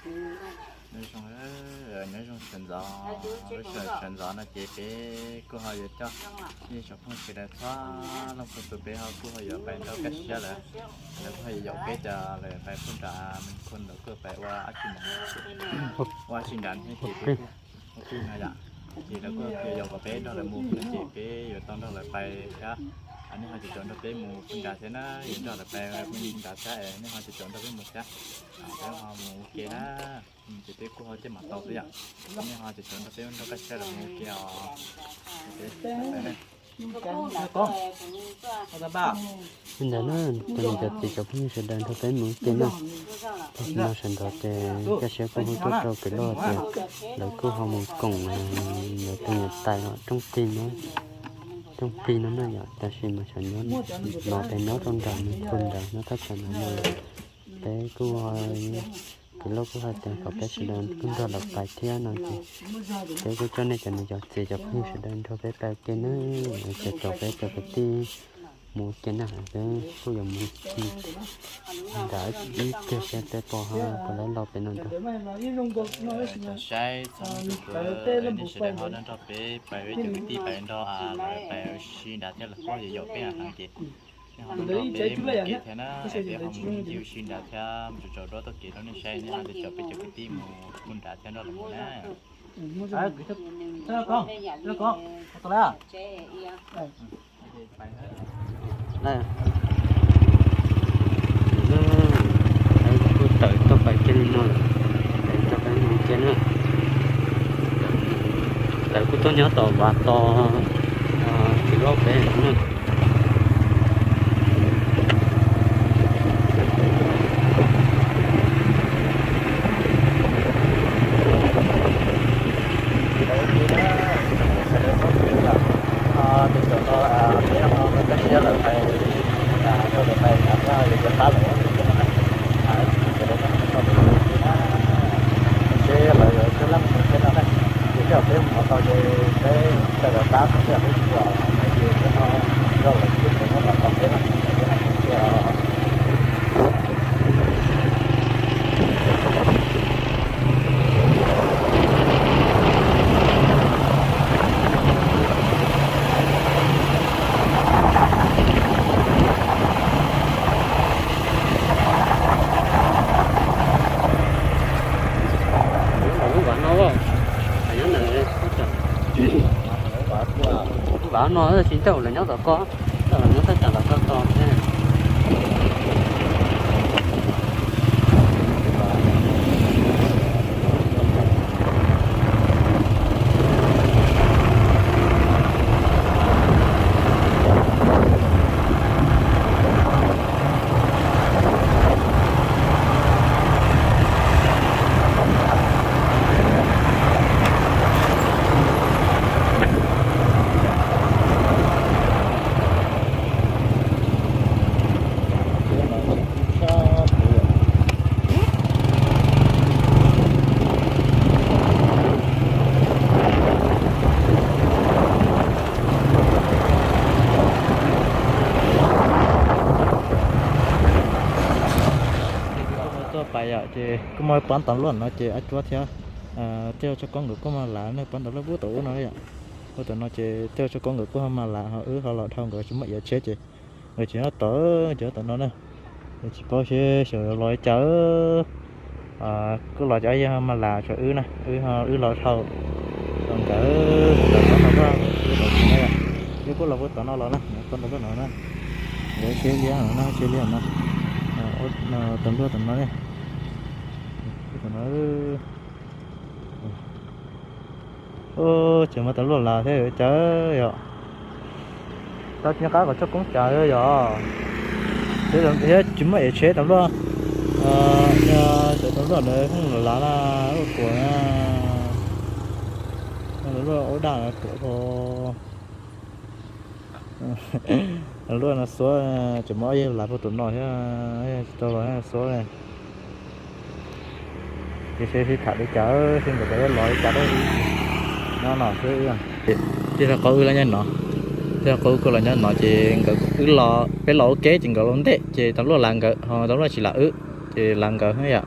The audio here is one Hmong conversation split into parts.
Nyob zoo, nyob zoo sawv ntxov, lub sij hawm sawv ntxov no ces peb kuj ho yuav coj nej tsoom phooj ywg sawv daws txhua leej txhua tus, peb ho kuj ho yuav pais nrog Kaj Siab lawm. Lawv kuj ho yuav yaum peb cov lawv pais pub nram Mes Khun, lawv kuj pais ua dab tsi nram, ua dab tsi nram thiab ces peb kuj ua pib no yom. Ces lawv kuj yuav yaum kom peb nrog lawv mus no ces peb yuav tau nrog lawv pais thiab. Nej ho caum caum nrog peb mus pub nram thiab na, yuav nrog lawv pais pub nram thiab, nej ho caum caum nrog peb mus thiab. Peb ho mus ua ke na. Ces peb kuj ho coj mam tau xwb yom. Nej ho caum caum nrog peb nrog Kaj Siab lawv mus ua ke os. Li ntawd na, cov niam cov txiv cov phooj ywg sawv daws nrog peb mus ua ke na. Tam sim no sawv ntxov ces Kaj Siab kuj hu tuaj rau kwv Lauj tias lawv kuj ho mus koom lawv tus niam tais os, rooj plig no, rooj plig no na yom. Tam sim mas xyov nyob no es nyob rau nram Mes Khun nram nyob thaj tsam no no. Peb kuj, kwv Lauj kuj hais tias kom peb sawv daws kuj nrog lawv pais thiab no ces peb kuj coj nej cov niam cov txiv cov phooj ywg sawv daws nrog peb pais ua ke na. Ces caum peb cov kwv tij mus ua ke na, peb kuj yuav mus nram ib pliag seb peb puas ho puas laib los pem no ntag. Saib txog nej sawv daws ho nrog peb pais, peb cov kwv tij pais nrog lawv pais ua si nrad thiab, lawv kuj yuav yaum peb heev ces nej ho nrog peb mus ua ke thiab na, es peb ho mus ncig ua si nrad thiab mus tsaus tsaus duab taug kev rau nej saib, nej ho caum peb cov kwv tij mus ua nrad thiab nrog lawv mus na. Kuj tawm tuaj pais kiag li no lawm, tawm tuaj pais no kiag na. Lawv kuj tuaj nyob tom vaj tom kev loj pem no na. Tus tsov no, peb ho Kaj Siab lawv pais rau lawv pais nrad thiab, yuav cov qab lawm, seb lawv yuav coj lab mus thiab no na. Ces tej zaum peb mus tau ces peb tawm lawv qab xwb, peb tsis yog, peb no rau lawv tib tug nyob tom tau peb na, peb no mus thiab. Lub vaj no, nyob ntawm, lub vaj no tsis tau lawv nyob tom ko, lawv nyob thaj tsam tom ko ko thiab. Tuaj pais yom, ces kuj muaj pab ntoo luaj no ces ab tsuab thiab. Tej tsob koob nkawd kuj mag lav ne, pab ntoo luaj pub tom ub no yom. Pub tom no ces tej tsob koob nkawd kuj ho mag lav, ho wb ho los dhau nkawd tsis muaj iav tsheb ces nkawd tseem nyob tod, tseem nyob tom no na. Tsis paub seb xyov los li cas. Kuj los cov yawg ho mag lav tshuav wb na, wb ho wb los dhau. Nkawd los tod no, wb los tod no, wb kuj los pub tom no los na, pab ntoo luaj no na. Nkawd tsheb liab no na, tsheb liab no. Tom luaj tom no, tom no. Tseem muaj tom luaj lav thiab cas yom. Tau tsis nco qab kom tsob koob cas yom. Thiab tsis muaj iav tsheb tom luaj. Cov tom luaj ntawd los lav na, ua kuam na. Tom luaj ua daj kuam ho. Tom luaj no xuab, tseem muaj ob yawg lav pub tom no thiab, tsis tau los xuab. Ces seb sib tham li cas, seb nkawd puas los li cas. Nyob no xwb. Tij laug qau wb los nyob no, tij laug qau wb kuj los nyob no ces nkawd, wb los, peb los ua ke ces nkawd los ntej ces tom luaj lav nkawd, ho tom luaj tsis lav wb ces lav nkawd yom.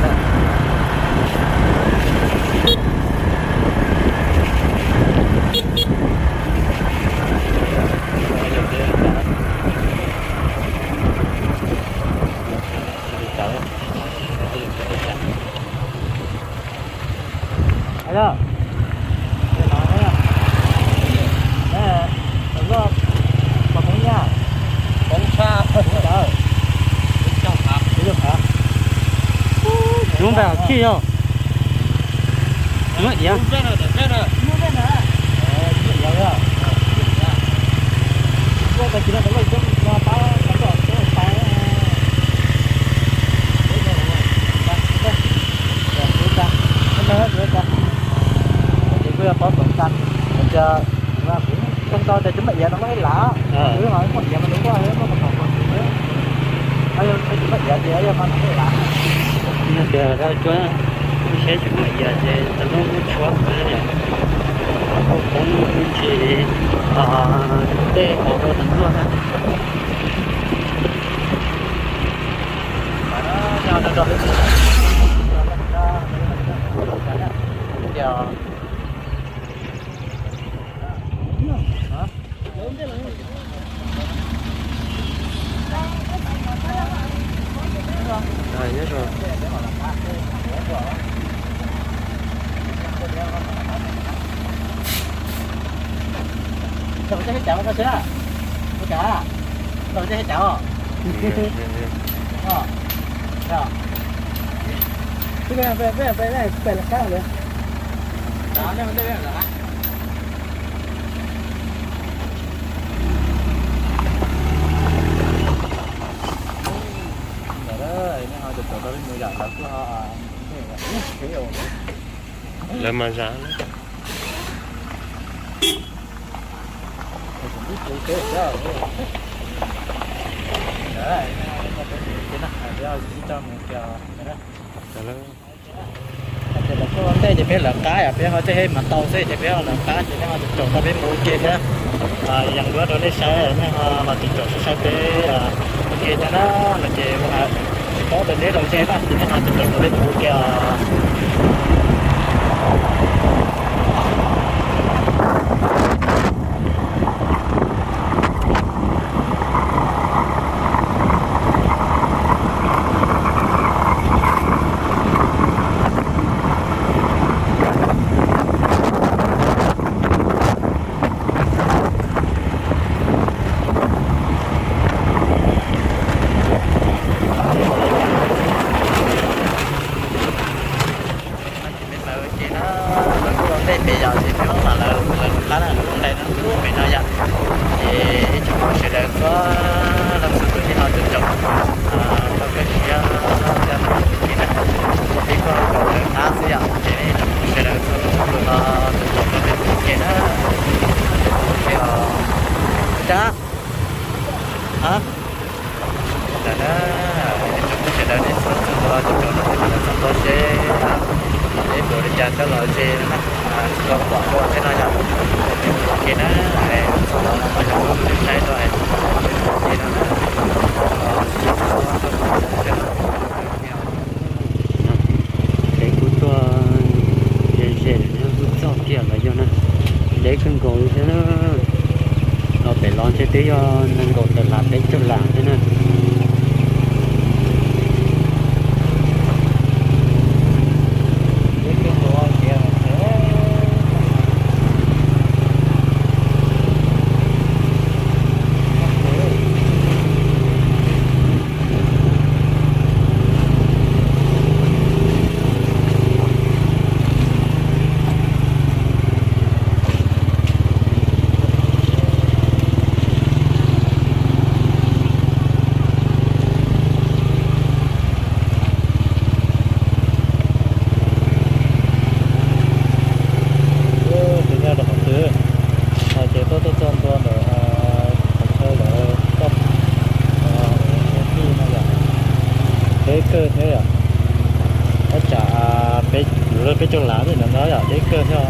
na. Lub npaj khij yog muab iav. Tau tias tsis muaj iav no muab ib lam, muaj iav mas nws muaj muaj kom kom tsis muaj iav ces yog no muab ib lam. Tias tau cuab, lub siab tsis muaj iav ces tau lub lub tshuab ntawd yom, poob ntsis tej hauv rau tus npluag na. Lawv mas zam. Ces lawv kuj ua ntej ces peb lawv qab yom, peb ho tej hej mas tau xwb ces peb ho lawv qab ces nej ho tus caum tau peb mus ua ke thiab. Yees duab rau nej saib, nej ho los tus caum saib saib peb ua ke thiab na. No ces tsis paub tias neb los ze na ces nej ho tus caum tau peb mus ua ke os. Ces lawv ua ke na, lawv kuj ua ntej pem yom, ces peb mam lawv lawv qab na, lub nqaij no lub pem no yom. Ces ib tsoom phooj ywg sawv daws txhua leej txhua tus nej ho tus caum tau peb mus ua ke na, ua peb kuj caum lawv qab xwb yom, ces ib tsoom phooj ywg sawv daws txhua leej txhua tus ho tus caum tau peb mus ua ke na. Ua ke os. Ua cas? Ntawm na, ib tsoom phooj ywg sawv daws nej txhua leej txhua tus ho tus caum tau peb mus lawm txog ntua seb peb puas li cas coj los ze na, tsis tau pom dua thiab no yom. Peb mus ua ke na, txog no peb saib rau no na. Peb kuj tuaj ze ze lawm, kuj txog kiag lawm yog na. Deb kawg nkaus li thiab na. Los pem los ntshe twb yog nees nkaum tawm lam peb caug lam thiab na. Ces nyob rau qhov twg no ces tuaj tuaj txog ntua ntawm qhov chaw lawv coj tij no yom, deb kawg thiab yom. Tab tsam peb, yuav peb caug lav tej ntawd no yom, deb kawg thiab os.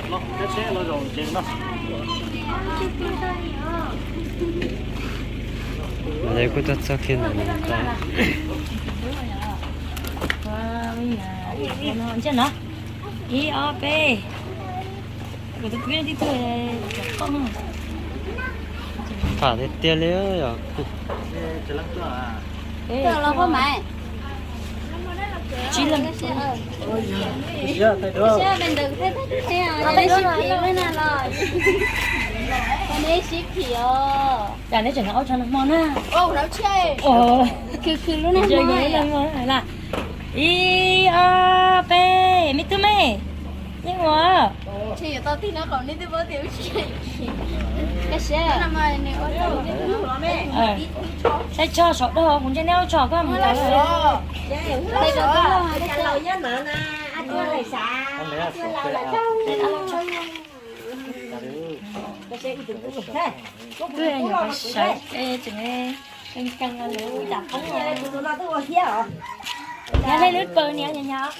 Tuaj txog ntua, tej no yom, tej no no. Lawv kuj tuaj txog kiag ntawm no. Ib ob peb. Tham tiag tiag li yom. Tsib leeg. Cas neb tseem noj ua tsho nag hmo na? Khwv khwv lub nag hmo na. Ib ob peb, me tub me, yeej ua. Saib tsho saum dog, kuv ntsia neb ua tsho koj mus tau. Twb nyuam qhuav sawv es tseem keej keej no lawm, ua cas poob no. Nyob nej lub paws niam nyab nyab.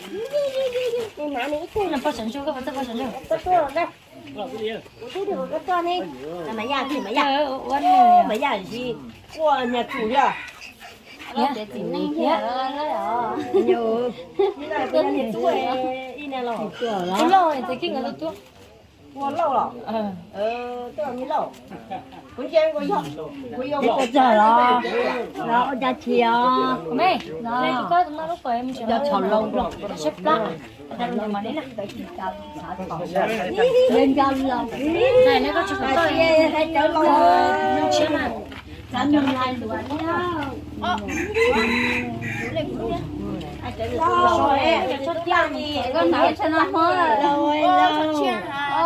Poj sawv ntsug, koj puas txawj poj sawv ntsug? Ua nws ua nyuag txum thiab. Tus loj, tus kiag nkawd tus tuaj. Ua lauj los? Tus me lauj. Kuv ntsia kuv yog, kuv yog ua tsaug los, los ua cas tsis os? Me, tus koj tus no lub paws cov tshauv laus los sab plab. Neb koj tsis tau txog, hais cov laus, nws tshiab na. Koj hnov tsho nag hmo,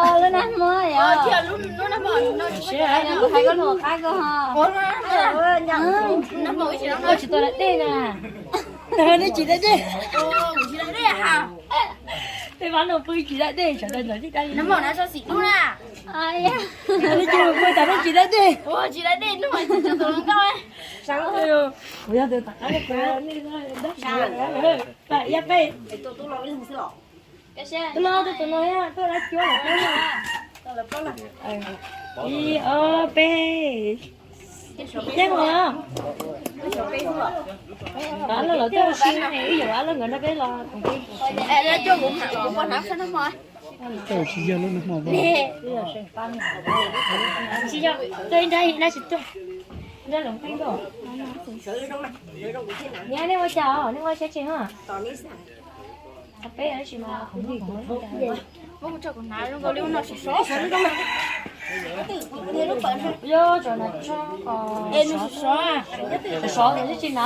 lub nag hmo, hais koj lus qab koj ho. Koj tsis tau da dej na. Nej tsis da dej. Peb vab no pw tsis da dej, sawv daws ntawd tib tag li. Ua cas nej tsis da dej? Ua tsis da dej no mas tsis tau tus hluas nkauj. Kuv yog tus tom qab, tus no, tus no, ib, ob, peb. Neb mus, ob loj los twb ua si ne, wb yuav ob loj nkawd nrog peb los. Tsis yog, tuaj ib nrab, ib nrab tsis tuaj. Nrab los peb nkaus. Niam, nej ua cas os, nej ua siab tsis hos? Peb tsis mas, yog tso na, sov tsis na.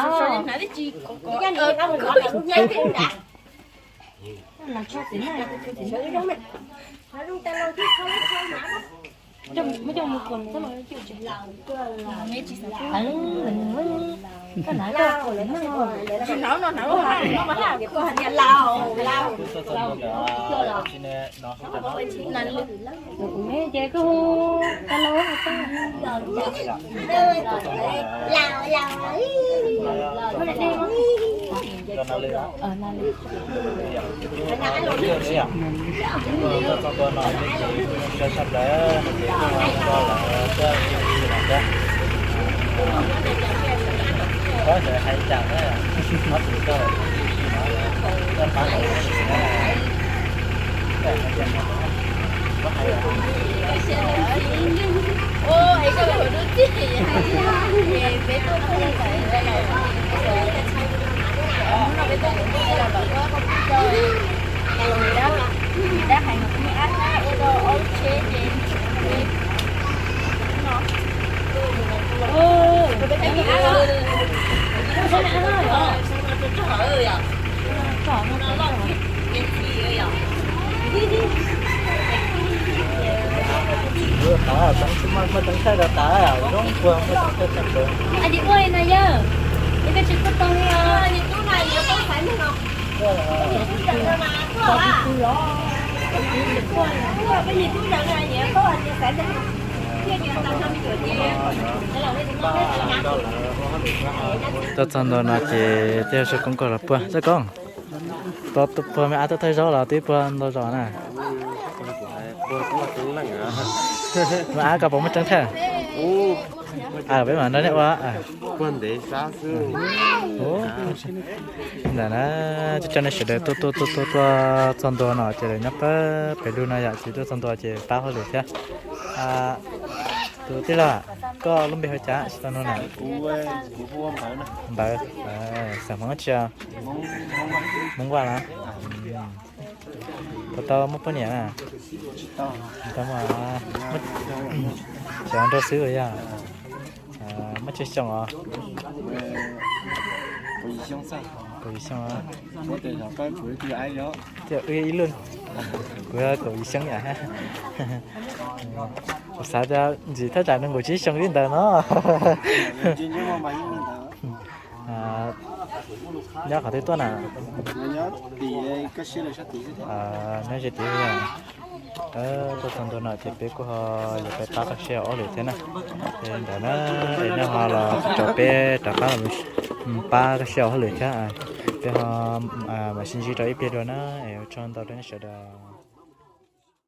Ces kuv hu tau los. Muaj teev thaij rau tas, zoo puag muaj teev thaij tshaj plaws. Ua li no yawg, es koj tsis kuj tau li os. Tuaj txog ntua no ces tej zaum sawv koob koj los puag, sawv koob. Tus puag me ab tuaj thawj zaub los twb puag ntau zaus na. Me ab koj puas muaj teev thaij? Peb mam nrog nej ua. Ntawm na, coj nej sawv daws tuaj tuaj tuaj tuaj tuaj txog ntua no ces lawv nyob pem lug no yom, ces tuaj txog ntua ces pab hauj lwm thiab. Tus tij laug, koj lub npe hu cas tsis tau nug na? Npawg, xeem Hmoob tsi? Hmoob Vaj los? Puas tau muaj poj niam na? Tsis tau muaj, xyov nrog xwb yog. Muaj tsawg xyoo os? Kaum yim xyoo. Tias wb ib lub, kuv kaum yim xyoo yom. Kuv xav tias ntxim thaj tsam nees nkaum tsib xyoo li ntawd no. Nyob qhov twg tuaj na? Nyob ze tid. Tuaj txog ntua no ces peb kuj ho yuav pab pab kaj siab ob lwm thiab na. Ces ntawd na, es nej ho los caum peb rov qab pab kaj siab ob lwm thiab. Peb ho mam sib ntsib rau ib pliag dua na, es ua tsaug ntau rau nej sawv daws.